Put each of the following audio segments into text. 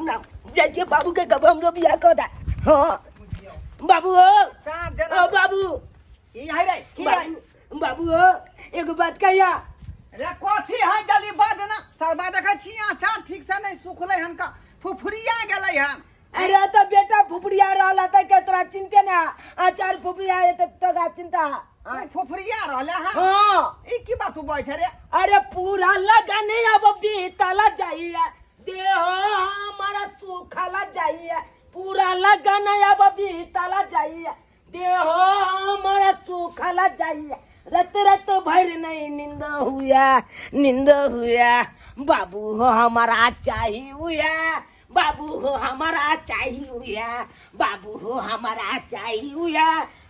राम राम। जाइ छियै बाबू के कहबै हमरो बियाह कऽ दे। हाँ बाबू हो, चार जना। ओ बाबू। की है रे, की है? बाबू, बाबू हो, एगो बात कहिया। रे कथी है, जल्दी बाज ना सरबा। देखै छी अचार ठीक से नहीं सुखलै हन का, फुफुरिया गेलै हन। अरे तो बेटा फुफड़िया रहला त के तोरा चिंते ना, अचार फुफड़िया है त तोरा चिंता। तू फुफुरिया रहले हन? हाँ। ई की बात तू बजै छै रे? अरे पूरा लगन अब बीतला जाइए, देह हमारा सूखला जाइए। पूरा लगन अब बीतला जाइए, देह हमारा सूखला जाइए। रत रत भर नहीं नींद हुआ, नींद हुआ। बाबू हो हमारा चाहिए हुआ, बाबू हो हमारा चाहिए हुआ, बाबू हो हमारा चाहिए हुआ,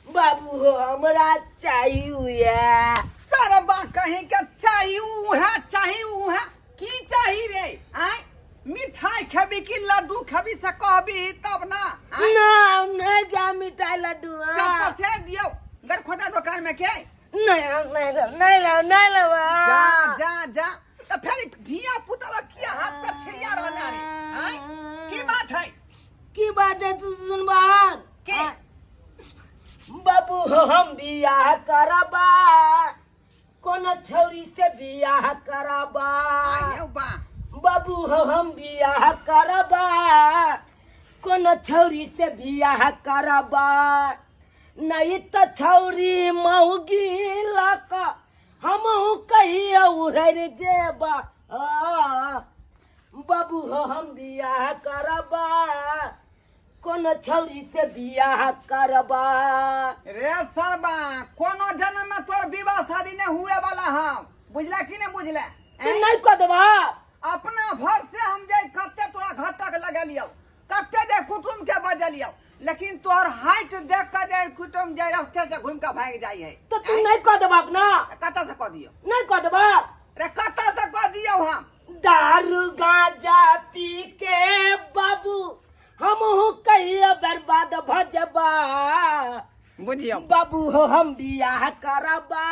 बाबू हो हमारा चाहिए हुआ। सरबा कहीं के चाही उहे, चाही उहे, की चाही रे? आय मिठाई खेबी कि लड्डू खेबी से कहबी तब ना। आँय? ना, हम नहीं क्या मिठाई लड्डू। हाँ। चप्पल से दियौ गरखोदा दुकान में के। नहीं, हम नहीं लेब, नहीं लेब, नहीं लेब। जा जा जा, त फेर धिया पुता लग किया हाथ पे छिड़िया रहल रे? आँय की बात है? की बात है तू सुनबा? के? बाबू हो हम बियाह करबा, कोनो छौरी से बियाह करबा। आयो बा। बाबू हो हम बियाह करबा, कोनो छौरी से बियाह करबा, नहीं तो छौरी मौगी लक हमहू कहियो उड़र जेबा। आ, बाबू हो हम बियाह करबा, कोनो छौरी से बियाह करबा। रे सरबा, कोनो जन्म में तोर विवाह शादी नहीं हुए वाला हम, बुझला कि नहीं बुझला? तू नहीं कह देबा? अपना भर से हम जाय कते तोरा घर तक लगलियौ, कते जे कुटुम के बजलियौ, लेकिन तोहर हाइट देख के जे कुटुम जे रास्ते से घूम के भाग जाय है। तो तू नहीं कह देबा ना? कतऽ से कह दियौ? नहीं कह देबा? रे कतऽ से कह दियौ हम? दारू गांजा पी के बाबू हमहू कहियो बर्बाद भ जबा। बुझियौ। बाबू हो हम बियाह करबा,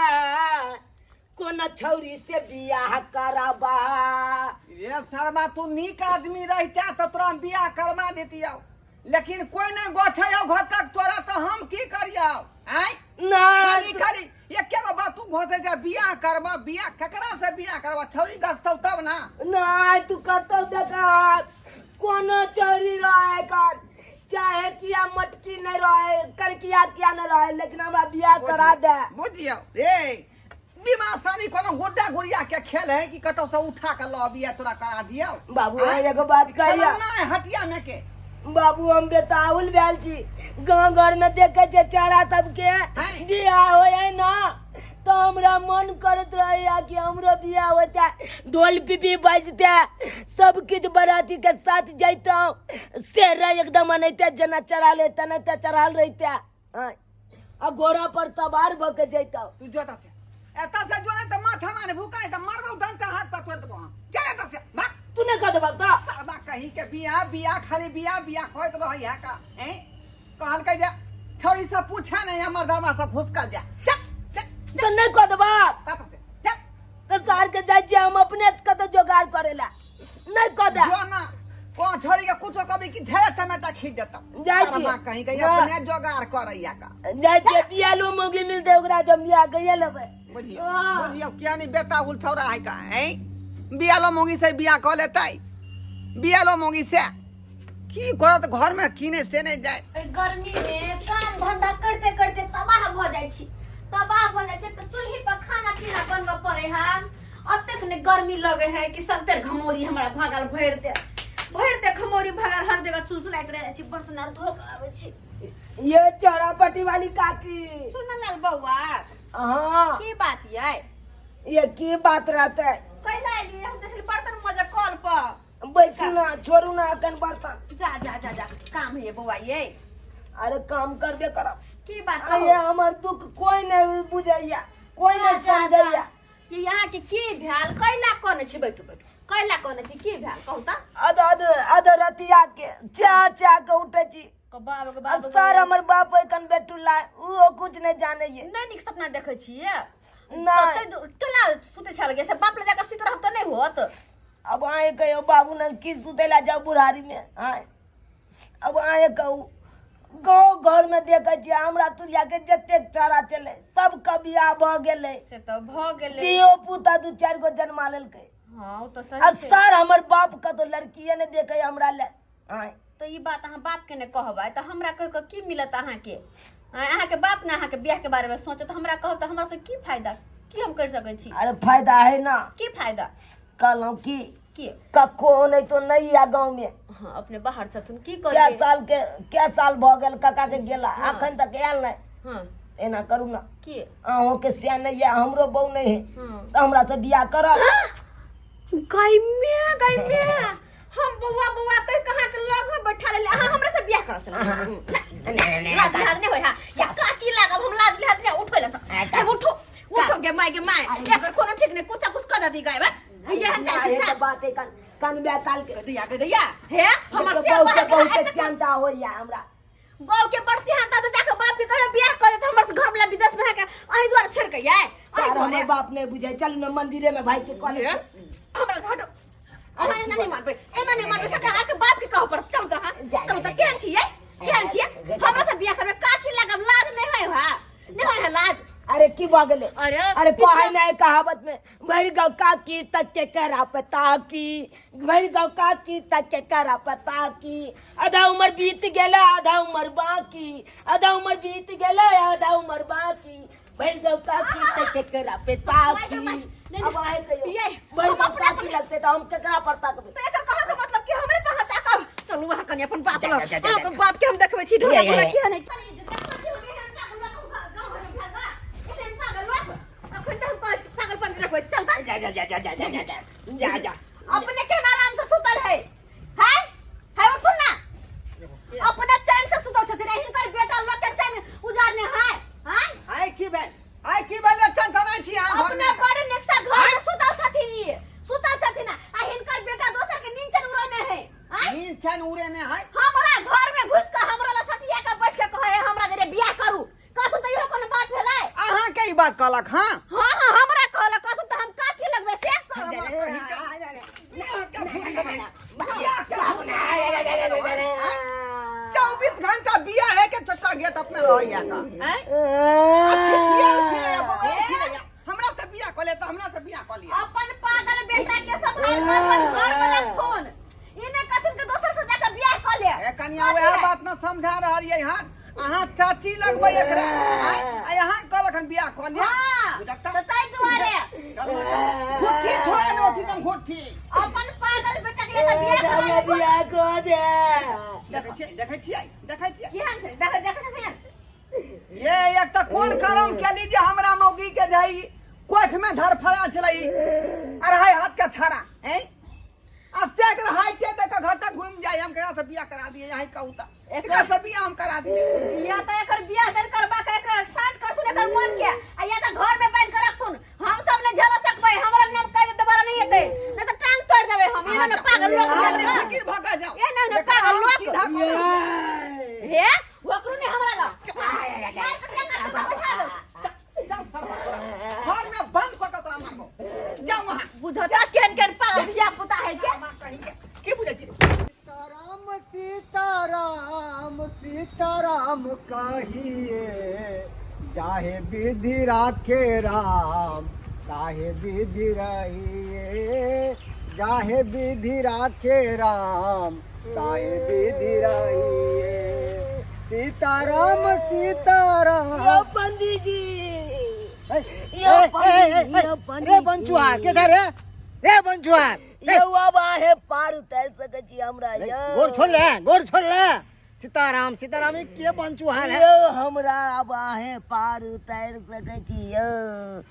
कोनो छौरी से बियाह करबा। रे सरबा, तू नीक आदमी रहिता तऽ तोरा हम बियाह करवा देतियौ, लेकिन कोई नहीं गोछै हौ घर तक तोरा, तऽ हम की करियौ? आँय? ना। खाली खाली एके गो बात तू घोसै छै, बियाह करबा। बियाह ककरा से बियाह करबा? छौरी गछतौ तब ना। ना, तू कतौ देखा कोनो चोरी रहे कर, चाहे किया मटकी नहीं रहे, करकिया किया नहीं रहे, लेकिन हमरा बियाह करा दे। बुझियौ रे, विवाह शादी कोनो गुड्डा गुड़िया के खेल है कि कतौ से उठा के लऽ अबियै तोरा करा दियौ? बाबू आँय? एगो बात कहिया। खेलौना है हटिया में के। बाबू हम बेताउल भेल छी, गाँव घर में देखे छै चारा सबके हैं? बियाह होय है ना, तो हमरा मन करत रहैया कि हमरो बियाह होता, ढोल पिपी बजते, सब किछु बराती के साथ जैतहुँ, शेर एकदम अनैते जेना चढ़ाल तेनाहिते चढ़ाल रहिते, आँय, आ घोड़ा पर सवार भऽ के जैतहुँ। तू जो एतऽ से, एतऽ से जो, नहीं तऽ माथा माने भूकाय तऽ मारबौ डंटा, हाथ पर तोड़ि देबौ हम। जा एतऽ से, भाग। तू नहि कह देबहक तऽ? साला कहीं के बियाह बियाह, खाली बियाह बियाह कहैत रहै है का? हैं, कहलकै जे छौड़ी सब पूछे नहीं, हमर दामा सब घुसकल जा। चल चल। तऽ नहि कह देबहक? कतऽ से चल। तऽ शहर के जाइ छियै हम अपने कतौ जोगाड़ करै लए। नहि कह दे। जो ना, कोन छोरी के कुछो कभी कि ढेर टमाटर खींच देता। जाइ छियै। माँ कहीं के ना। अपने जोगाड़ करैया का। जाइ छियै, बियालो मौगी मिलतै ओकरा जब बियाह कहिया लेबै। बुझियो। हाँ। बुझियो किया नहीं बेटा उल छौड़ा है का हैं, बियालो मौगी से बियाह कऽ लेतै? बियालो मौगी से की करत घर में किने से नहीं जाए। एहि गर्मी में काम धंधा करते करते तबाह भऽ जाइ छी, तबाह भऽ जाइ छी। तऽ चूल्ही पर खाना पीना बनबऽ पड़े है। अतेक ने गर्मी लगे है कि सगतर घमौरी हमरा भगल भरि दे, भरि दे घमौरी भगल, हर जगह चुलचुलाइत रह जाइ छी। बर्तन आर धो कऽ आबै छी। ये चौरापट्टी वाली काकी। सुनलाल बौआ। हाँ। की बात ये? ये की बात रहते? कैला एलियै? हम देखली बर्तन मजे कल पर। बैसू ना, छोड़ू ना अखन बर्तन। जा जा जा जा, काम है बौआ ये। अरे काम करबे करब। की बात? ये हमर दुख कोई नहीं बुझैया, कोई नहीं जा, जा, समझैया। कि यहाँ के की भेल, कैला कोने छी? बैठू बैठू। कैला कोने छी, की भेल कहू त? अध अध अध रतिया के चा चा के उठै छी। क बाप गे आ बाप गे। सर हमर बाप एखन बेटुला, उहो कुछ नहीं जाने ये। नहीं नीक सपना देखै छियै? नहि। केला सुतै छल गे से बाप लग जाके सुति रहब तऽ नहि होत? अब अहें कहियौ बाबू नंग की सुतै लए जाउ बुढ़ारी मे आँय अब अहें कहू गाँव घर मे देखै छियै हमरा तुरिया के जतेक चारा चलै सबके बियाह भऽ गेलै से तऽ भऽ गेलै धियो पुता दू चारि गो जन्मा लेलकै हँ ओ तऽ आ सही छै सर हमर बाप कतौ लड़किए नहि देखै हमरा लए आँय तऽ ई बात अहाँ बापके नहि कहबै तऽ हमरा कहि कऽ की मिलत अहाँके आँय, अहाँके बाप ने अहाँके बियाहके बारेमे सोचत हमरा कहब तऽ हमरा से की फायदा की हम करि सकै छी अरे फायदा है ना की फायदा कहलहुँ की की कक्को नहि तो नहीं या गाँव में हँ अपने बाहर छथुन की कै करबै साल के कै साल भऽ गेल काका के गेला अखन तक आयल नहि हँ एना करू ना की अहूँ के सिया नहीं है हमरो बहू नहीं है हँ तऽ हमरा से बियाह करब गै म्या गै म्या हम बौआ बौआ कहि कहाँ के लग में बैठा लेले अहाँ हमरा से बियाह करऽ चलू लाज लिहाज नहीं होय हा या काकी लागब हम लाज लिहाज नहीं उठो ले सक हे उठो उठो गे माय गे माय एकर कोनो ठीक नहीं कुछ कुछ कर दी गाय बा ये हम चाहे हे तऽ बात है कन कनबे काल के दैया के दैया हे हमर देखियौ, से बहू के बात बहुत सियानता होइया हमरा बहू के बड़ सिहानता तो जाके बाप के कहियो बियाह कर देत हमर घर वाला विदेश में है के अहीं द्वार छोड़ के आए सर हमर बाप नहीं बुझे चल न मंदिरे में भाई के कॉलेज हमरा से हटो अहाँ एना नहीं मानबै एना नहीं मानबै सबटा अहाँके बाप के कहऽ पड़त चलू तऽ अहाँ चलू तऽ केहन छियै केहन छियै हमरा से बियाह करबै काकी लागब लाज नहि होय हा नहि होय है लाज अरे की भऽ गेलै अरे, अरे कहै नहि कहावत में भरि गाँव काकी तक के करा पता की भरि गाँव काकी तक के करा पता की आधा उम्र बीत गेलै आधा उम्र बाकी आधा उम्र बीत गेलै आधा उम्र बाकी भरि गाँव काकी तक के करा पता की अब आए कहियो ये, भरि हम गाँव अपना काकी लगतै तऽ हम केकरा पर तकबै तऽ एकर कहऽ के मतलब कि हमरे पर हता कब चलू अहाँ कनि अपन बाप लग अहाँके बाप के हम देखबै छी ढोला बोला किया नहि जा जा जा जा जा जा जा जा जा अपने के आराम से सुतल है है है उठू ना अपने चैन से सुतल छथिन हिनकर बेटा लोग के चैन उजारने है हैं आइ की भेल आइ की भेल चैन से नहि छी अहाँ अपने घरमे बड़ नीक से घर में सुतल छथिन ई सुतल छथिन आ हिनकर बेटा दोसर के नींद चैन उड़ौने है हैं नींद चैन उड़ेने है हमरा घर में घुस के हमरा ला सटिया के बैठ के कहे हमरा जरे बियाह करू कहू त इहो कोनो बात भेलै अहाँ के ई बात कहलक हाँ हां हां हमरा कहलक कहू त हम काकी लगबै से 24 घंटा बिया है के छोटा गेट अपने रहैया का हैं? अच्छी छियै, छियै, बौआ, छियै। हमरा से बिया कऽ ले तऽ हमरा से बिया कऽ लिअ अपन पागल बेटा के सम्हाल के अपन घर में रखथुन इने कथुन के दोसर से जाके बियाह कऽ ले ए कनिया वएह बात न समझा रहल यै हन अहाँ चाची लगबै एकरा आँय? आ अहाँ कहलक हन बियाह कऽ लिअ हां बुझक तऽ ताहि दुआरे घुट्ठी छोड़ा ने ओथी तम घुट्ठी अपन पागल बेटा के लेके बियाह करा हमरा बियाह कऽ दे देखै छियै देखै छियै देखै छियै केहन छै देखै देखै छथिन ये एक तऽ कोन करम केली जे हमरा मौगी के जाई कोख में धरफड़ा छलै अढ़ाई हाथ के छाड़ा हैं आ से एकर हाइटे देख के घर तक घूम जाए हम कहाँ से बियाह करा दिए यहीं कहू तऽ एकरा से बियाह हम करा दिए या तऽ एकर बियाह दान करबा के एकरा शांत करथुन एकर मन के आ या तऽ घर में बांध के रखथुन हम सब ने झेल सकबै हमरा नाम कह दे दोबारा नहीं हेतै नहीं तऽ टांग तोड़ देबै हम एना ने पागल लोग अहाँ भेल फिकिर भऽ के जाओ ए ना ना एकरा पागल हम लोग सीधा कऽ देबै। हे ओकरो ने हमरा लग मार के टांग के बैठा दो चल चल सरवा तोरा। घर में बंद कऽ के तोरा मारबो जाओ वहाँ बुझता केहन केहन पागल धिया पुता है के माँ कहीं के की बुझै छी सीताराम सीताराम सीताराम कहिए जाहे विधि राखे राम ताहे विधि रहिए जाहे विधि राखे राम ताहे विधि रहिए सीताराम सीताराम यौ पंडित जी ए, यौ ए, ए, पंडित ए, यौ रे पंडित बंचुआ के था रे रे बंचुआ रे यौ अब अहें पार उतारि सकै छी हमरा यौ गोर छोड़ ले गोर छोड़ ले सीताराम सीताराम ई के बंचुहार है यौ हमरा अब अहें पार उतारि सकै छी यौ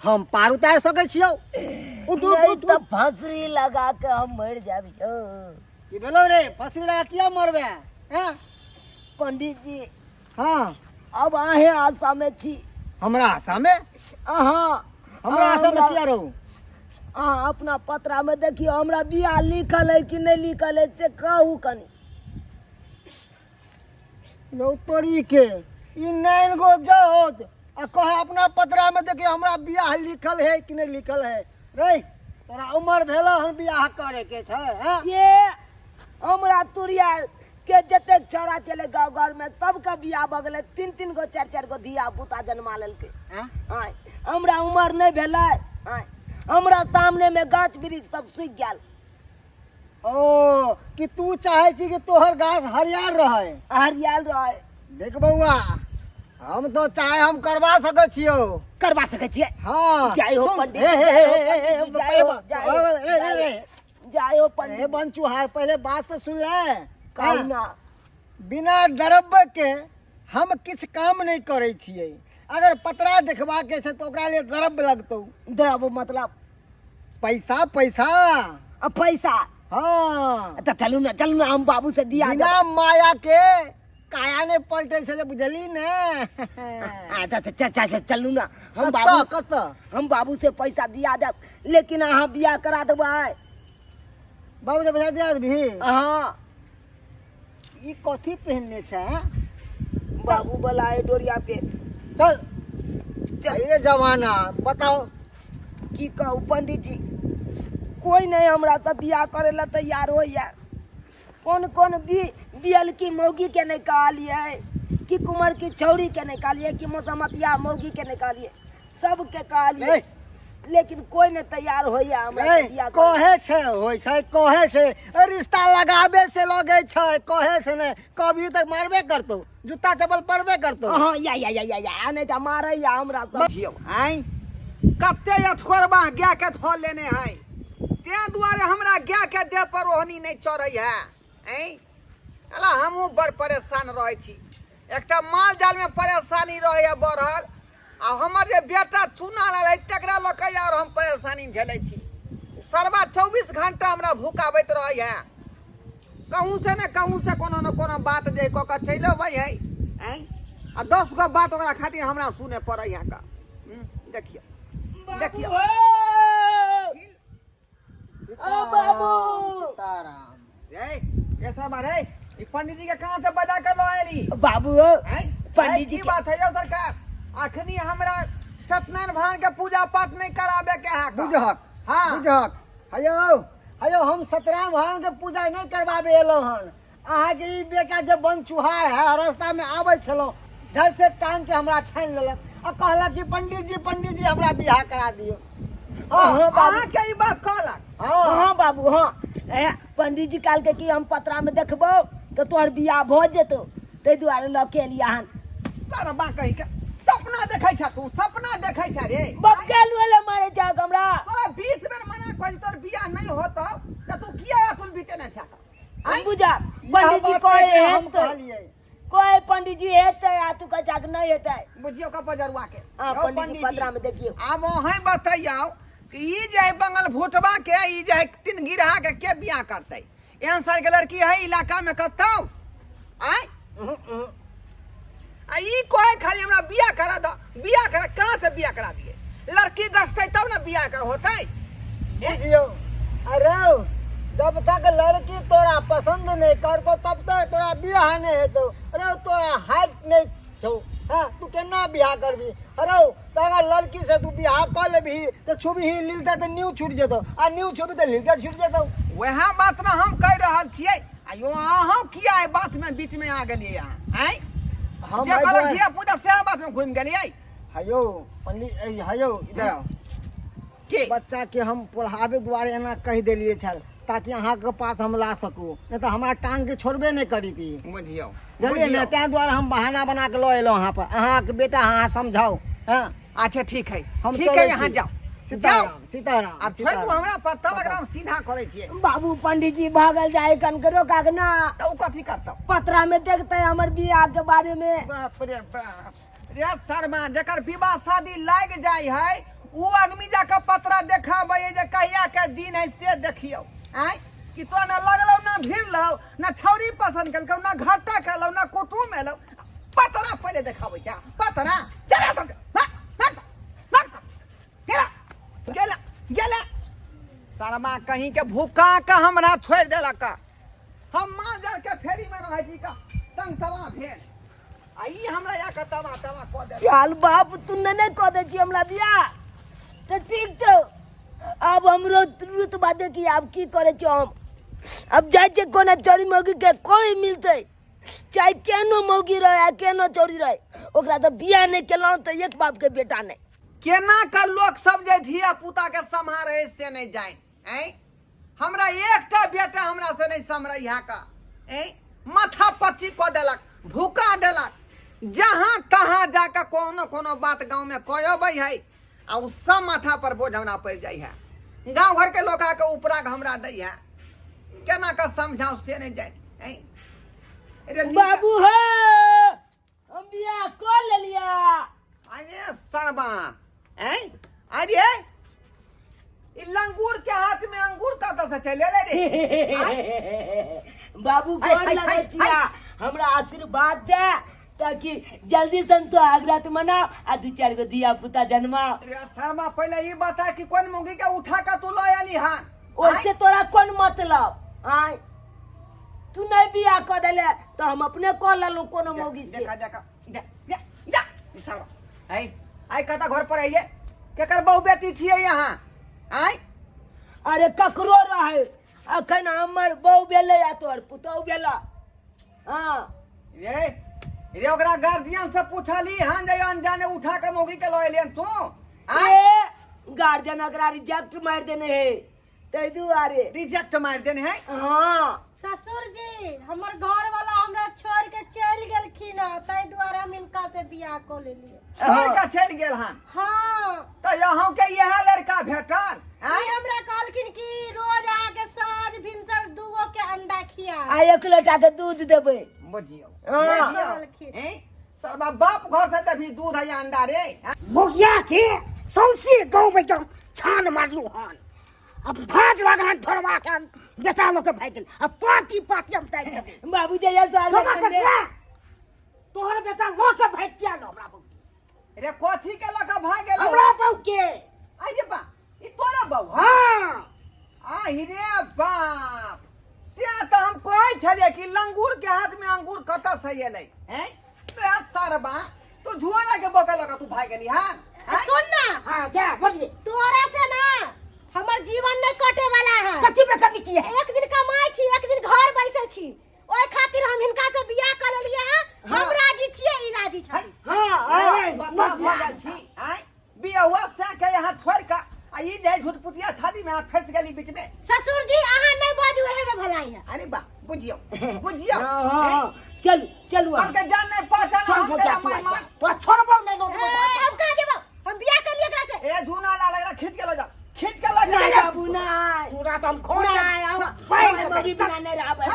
हम पार उतार सकै छियौ उठ उठ नहीं उठ तऽ फंसरी लगा के हम मरि जायब यौ की भेलौ रे फसरी लगा किया मरबे हैं पंडित जी हाँ अब अहें आशा में छी हमरा आशा में अहाँ हमरा अहाँ आशा में किया रहू अहाँ अपना पत्रा में देखियौ हमरा बियाह लिखल है कि नहि लिखल है से कहू कनी रौ तोरी के ई नैन गो जाओत आ कहे अपना पतरा में देखियो हमरा बियाह लिखल है कि नहीं लिखल है रे तोरा उमर भेलो हन बियाह करे के छै हैं? ये हमरा तुरिया के जतेक छौड़ा छलै गाँव घर में सबके बियाह भऽ गेलै, तीन तीन गो चारि चारि गो धिया पुता जन्मा लेलकै। हैं? आँय, हमरा उमर नहि भेलै। आँय, हमरा सामने में गाछ वृक्ष सब सूखि गेल। ओ कि तू चाहे छी कि तोहर गाछ हरियर रहे? हरियाल रहे। देख बौआ, हम तो चाहे हम करवा सकै छियौ। करवा सकै छियै? हाँ। जय हो सुन, पंडित, हे, हे, जय हो हे, हे, हे, पंडित, पहले जय हो, बात- जय हो, हे, हे, हे, जय हो हे पंडित। बंचुहार, पहले बात तो सुन ले। कहू हाँ, ना। बिना द्रव्य के हम किछु काम नहि करै छियै। अगर पतरा देखबाके छै तऽ ओकरा लिए द्रव्य लगतौ। द्रव्य मतलब? पैसा, पैसा। आ, पैसा। हाँ। तऽ चलू ने, चलू ने, हम बाबू से दिया देब। बिना माया के काया नहि पलटै छै, बुझली ने? आ, तऽ चलू ने, हम कतऽ? बाबू कतऽ? हम बाबू से पैसा दिया देब, लेकिन अहाँ बियाह करा देबै। बाबू से पैसा दिया देबही? हाँ। ई कथी पहिनने छै, हैं? बाबू वाला है डोरिया पे। चल अरे जमाना बताओ। की कहू पंडित जी, कोई नहीं हमरा से बियाह करे ला तैयार होइया। कोन कोन बी बियल की मौगी के नहीं कहलिए, कि कुमार की छौड़ी के नहीं कहलिए, कि मोसमतिया मौगी के नहीं कहलिए, सबके कहलिए, नहीं। लेकिन कोई नहीं तैयार होइया हमरा से नहीं बियाह करे। कहे छै होइ छै, कहे छै रिश्ता लगाबे से लगे छै, कहे से नहि कभी तक मारबे करतौ, जूता चप्पल पड़बे करतौ। हाँ, या या या या या, नहीं तो मारैया हमरा सब। बुझियौ, आँय, कते अठोरबा गाय के धऽ लेने है, तें दुआरे हमरा गाय के देह पर ओहनी नहि चढ़ै है। आँय, अला हमहूँ बड़ परेशान रहै छी। एकटा माल जाल में परेशानी रहैया बढ़ल, आ हमर जे बेटा चूना लाल है तकरा लऽ कऽ आर हम परेशानी झेलै छी। सरबा 24 घंटा हमरा भूकाबैत रहै है, कहूँ से ने कहूँ से कोनो ने कोनो बात जे कऽ कऽ चलि अबै है। आँय, आ 10 गो बात ओकरा खातिर हमरा सुने पड़ै है। का देखियौ, देखियौ। ओ बाबू। सीताराम। रे ये सब रे, ई पंडित जी के कहाँ से बजा कर लऽ एली? बाबू, आँय? पंडित जी की बात है यौ सरकार? अखनी हमरा सत्यनारायण भगवान के पूजा पाठ नहीं कराबे के है। बुझहक। हाँ। बुझहक, हयो हयो, हम सत्यनारायण भगवान के पूजा नहि करबाबे एलहुँ हन। अहाँके ई बेटा जे बनचुहार है, रास्ता में आबै छलहुँ, झट से टांग के हमरा छानि लेलक आ कहलक कि पंडित जी, पंडित जी, हमरा बियाह करा दियौ। हाँ। हाँ बाबू। अहाँ के ई बात कहलक? हाँ। हाँ बाबू, हाँ। ए, पंडित जी कहलकै कि हम पतरा में देखबौ तऽ तोहर बियाह भऽ जेतौ, ताहि दुआरे लऽ के एलियै हन। सरबा कही के सपना देखै छ तू, सपना देखै छ रे। बक्के लुएले मारे जाग हमरा। तोरा 20 बेर मना करी, तोर बियाह नहीं होतौ तऽ तू किया अतुल बीतेने छ? हम बुझा इएह पंडित जी बात कहे के हम हेतै। कहलियै। कहे पंडित जी हेतै आ तू कहे छह कि नहीं हेतै। बुझियौ कऽ बजरुआ के। हाँ, यौ पंडित जी, पतरा में देखियौ। आब अहें बतैयौ कि ई जे है बंगल भुटबा के, ई जे है तीन गिरहा के, के बियाह करतै? एहन साल के लड़की है इलाका में कतौ? आँय, आ ई कहे खाली हमरा बियाह करा दो, बियाह करा। कहाँ से बियाह करा दिए? लड़की गछतै तब ने बियाह कर होतै। बुझियौ, अरे जब तक लड़की तोरा पसंद नहीं करतो तब तक तोरा बियाह नहीं हेतौ। अरे तोरा हाइट नहीं छौ, हाँ, तू केना बियाह करबी? अरे तऽ अगर लड़की से तू बियाह कऽ लेबही तऽ छुबही लीलटर तऽ न्यू छूटि जेतौ, आ न्यू छुबही तऽ लीलटर छूटि जेतौ। वएह बात ने हम कहि रहल छियै। आ यौ, अहूँ किया एहि बात में बीच में आ गेलियै अहाँ? आँय, हम जे एहि कहलक दुआरे- धिया पुता सएह बात में घुमि गेलियै। हयौ पंडित, हयौ इधर आउ। के? बच्चा के हम पढ़ाबे दुआरे एना कहि देलियै छल ताकि अहाँके पास हम ला सकू, नहीं तऽ हमरा टांग के छोड़बे नहि करी बुझियौ। बुझलियै ने? बुझियौ। ताहि दुआरे हम बहाना बना के लऽ एलहुँ अहाँ पर। अहाँके बेटा अहाँ समझाउ। हँ। अच्छा ठीक है, हम ठीक है, चलै यहाँ छी। जाओ जाओ। सीताराम, सीताराम। आब छोड़ि दू सीताराम। हमरा पर, तब एकरा हम सीधा करै छियै। बाबू, पंडित जी भागल जाए कन के रोका के ना। तऽ ओ कथी करतौ? पतरा में देखते हमर बियाह के बारे में। बाप रे बाप रे शर्मा, जकर विवाह शादी लागि जाइ है उ आदमी जाके पतरा देखाबै है जे कहिया के दिन है से देखियौ। आँय, कि तोरा न लगलौ न भिड़लौ, न छौरी पसंद केलकौ, न घाटा केलौ, न कुटुम एलौ, पतरा पहिले देखाबै छै पतरा। चला भाग, भाग, भाग, भाग, गेला गेला गेला। शर्मा कहीं के भूखा के हमरा छोड़ि देलक। हम माल जाल के फेरी में रहै छी का तंग तबाह भेल, आ ई हमरा या के तबाह तबाह कऽ देलक। चल बाप, तू ने नहीं कह दे छी हमरा बियाह तऽ ठीक छौ। आब हमरो रुतबा देखी, आब की करै छी हम? आब जाइ छियै कोना चोरी मौगी के कोई मिलतै, चाहे केनो मौगी रहे आ केनो चोरी रहे, ओकरा तऽ बियाह नहि केलहुँ तऽ एक बाप के बेटा नहि। केना का लोक सब जे धिया पुता के सम्हारे से नहीं जाए। ऐं हमरा एकटा बेटा हमरा से नहीं सम्हरै है का। ऐं माथा पच्ची कऽ देलक, भूका देलक, जहाँ तहाँ जाके कोनो कोनो बात गाँव में कह अबै है आ उ सब माथा पर बोझ हमरा पड़ि जाइ है। गाँव घर के लोग आके उपरा के हमरा दै है, केना के समझाउ से नहीं जाए। ऐं रे नीक- बाबू हे, हम बियाह कऽ लेलिया। अरे सरबा, ऐं अरे ई लंगूर के हाथ में अंगूर कतऽ से चलि एलै रे? आँय? बाबू हाय, गोर हाय, लगै हाय, छिया, हमरा आशीर्वाद दे ताकि जल्दी से सुहागरात मनाओ आ दू चारि गो धिया पुता जन्माओ। रे शर्मा, पहिले ई बता कि कोन मुगी के उठा के तू लऽ एली हन? ओइसे तोरा कोन मतलब? आय तू नहीं बियाह कऽ देले तऽ हम अपने कऽ लेलहुँ कोनो मौगी से। देखा देखा, जा जा जा ई शर्मा, आइ आइ कतऽ घर पर आइये? केकर बहु बेटी छियै यहाँ? आइ अरे ककरो रहे, अखन हमर बहु भेलै आ तोहर पुतहु भेला। हाँ रे रे, ओकरा गार्जियन से पूछली हन जे अनजाने उठा के मौगी के लऽ एलियन तू? आइ ए गार्जियन एकरा रिजेक्ट मारि देने है ताहि दुआरे। रिजेक्ट मारि देने है? हाँ। ससुर जी, हमर घर वाला हमरा छोड़ के चलि गेलखिन हँ, ताहि दुआरे हम हिनका से बियाह कऽ लेलियै। छोड़ के चलि गेल हन? हाँ। तऽ अहूँ के इएह लड़का भेटल? ई हमरा कहलखिन कि रोज अहाँके साँझ भिनसर दूगो के अंडा खिया आ एक लोटा के दूध देबै। बुझियौ, हाँ। बुझियौ। कहलखिन। हैं सरबा बाप घर से तभी दूध है अंडा रे? हैं? मोगिया के सौंसे गाँव में एकदम छान मारलू हन, अब भाज लागल हन धरवा के बेटा लोग के भागि गेल, अब पाती पाती हम ताकि देबै। बाबू जहिया साल बाबा के बेटा, तोहर बेटा लऽ के भागि किया गेल हमरा बहू के? रे कथी के लऽ के भागि गेल? हमरा बहू के। आइ बा, ई तोरा बहू? हाँ। आहि रे बाप, तें तऽ हम कहै छलियै कि लंगूर के हाथ में अंगूर कतऽ से एलै। हैं तो सरबा तू झुआरा के बगल लगा तू भागि गेली। हाँ हैं? सुन ना। हाँ क्या बोलिए। तोरा से ना हमर जीवन नहीं कटे वाला है। कथी में कमी की है? एक दिन कमाई छी, एक दिन घर बैसे छी, ओहि खातिर हम हिनका से बियाह कर लेलिए हैं। हम राजी छियै, ई राजी छै। हाँ, हाँ। बता भऽ गेल छी। आँय बियाहुआ से के यहाँ छोड़ के आ ई जे झूठपुतिया छाती में फंस गेली बीच में। ससुर जी अहाँ नहीं बाजू, एहे में भलाई है। अरे बा बुझियो बुझियो। हाँ, हाँ, हाँ। चलू चलू अहाँ। हमके जान नहीं पहचान, चल हम भैया, तेरा तू आ जा। मेहमान। तोरा छोड़बो नहीं लोग। ए, हम कहाँ जेबो, हम बियाह कर लिए एकरा से। ए झूना लाल एकरा खींच के ल जा, खींच के ल जा। नहीं बाबू नहीं, तोरा तो हम खोल के नहीं, हम पाइन हम देबै। मौगी बिना नहीं रहबै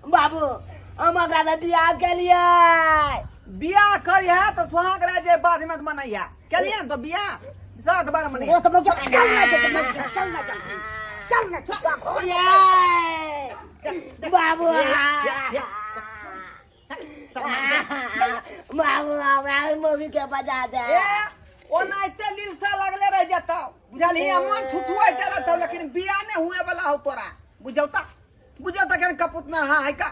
बाबू, हम ओकरा से बियाह केलियै। बियाह करिहे तो सुहाग रह जे बाद में मनैया केलिए तो बियाह सात बार मनैया। ओ तो मौगी चल ना जल्दी, चल ना जल्दी, चल ना तू खोल। ये बाबू बाबू हमरा मौगी के बजा दे। ए ओनाहिते लीलसा लगले रह जतौ बुझलही, मन छुछुआइते रहतौ, लेकिन बियाह नहीं हुए वाला हो तोरा, बुझौ त बुझौ त केहन कपूत ना हा है का। ए,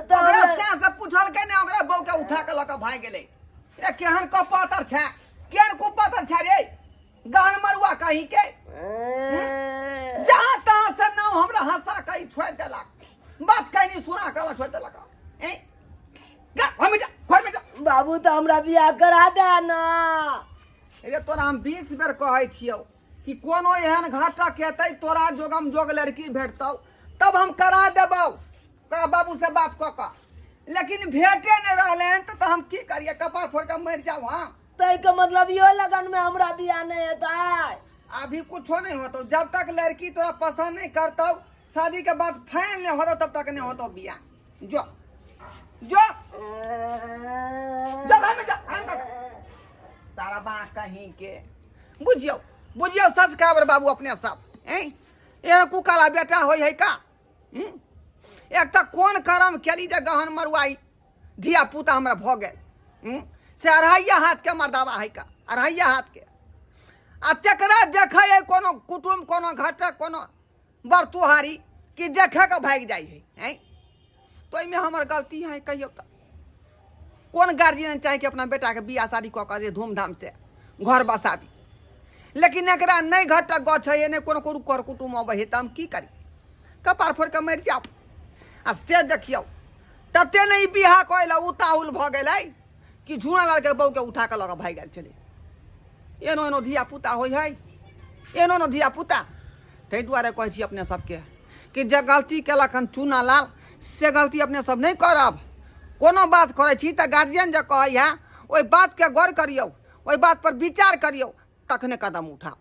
तो ओकरा से से पूछल के ने ओकरा बहू के उठा के लऽ के भागि गेलै। ए केहन कपातर छै, केहन कुपातर छै रे गहन मरुआ कहीं के, ए, जहाँ तहाँ से नाव हमरा हंसा के ई छोड़ि देलक, बात कहीं सुना के छोड़ि देलक। ए जा घर में जा, घर में जा। बाबू तो हमरा बियाह करा दे ना। रे तोरा हम 20 बेर कहै छियौ कि कोनो एहन घटक हेतै तोरा जोगम जोग लड़की भेटतौ तब हम करा देबौ, तोरा बाबू से बात कऽ कऽ, लेकिन भेटे नहि रहलै हन तऽ हम की करियै, कपार फोड़ कऽ मरि जाउ हम। ताहि के मतलब इहो लगन में हमरा बियाह नहीं हेतै? अभी कुछो नहीं होतौ, जब तक लड़की तोरा पसंद नहीं करतौ, शादी के बाद फाइनल नहीं होतौ तब तक नहीं होतौ बियाह। जो जो जो घर में जा, आराम कर। सारा बात कहीं के बुझियौ, बुझियौ सच काबर बाबू अपने सब। हैं एहन कुकाला बेटा होय है का? एक तऽ कोन करम केली जे गहन मरुआई धिया पुता हमरा भऽ गेल। से अढ़ाइया हाथ के मर्दावा है का, अढ़ाइया हाथ के, आ तेकरा देखै है कोनो कुटुम्ब कोनो घटक कोनो बरतुहारी कि देखे के भागि जाइ है। हैं तो एहिमे हमर गलती है कहियौ तऽ? कोन गार्जियन चाहे कि अपना बेटाके बियाह शादी कऽ कऽ जे धूमधाम से घर बसाबी, लेकिन एकरा नहि घटक गछ है नहि कोनो कोनो कर कुटुम अबै है तऽ हम की करी कपार फोड़ि कऽ मरि जाउ आ से देखियौ तते ने ई बियाह कऽ लए उताहुल भऽ गेलै कि झूना लालके बहूके उठा कऽ लऽ कऽ भागि गेल छलै। एनो एनो धिया पुता होइ है, एनो एनो धिया पुता। ताहि दुआरे कहै छी अपने सबके कि जे गलती केलक हन चूना लाल से गलती अपने सब नहि करब। कोनो बात करै छी तऽ गार्जियन जे कहै है ओहि बातके गौर करियौ, ओहि बात पर विचार करियौ, तखने कदम उठाउ।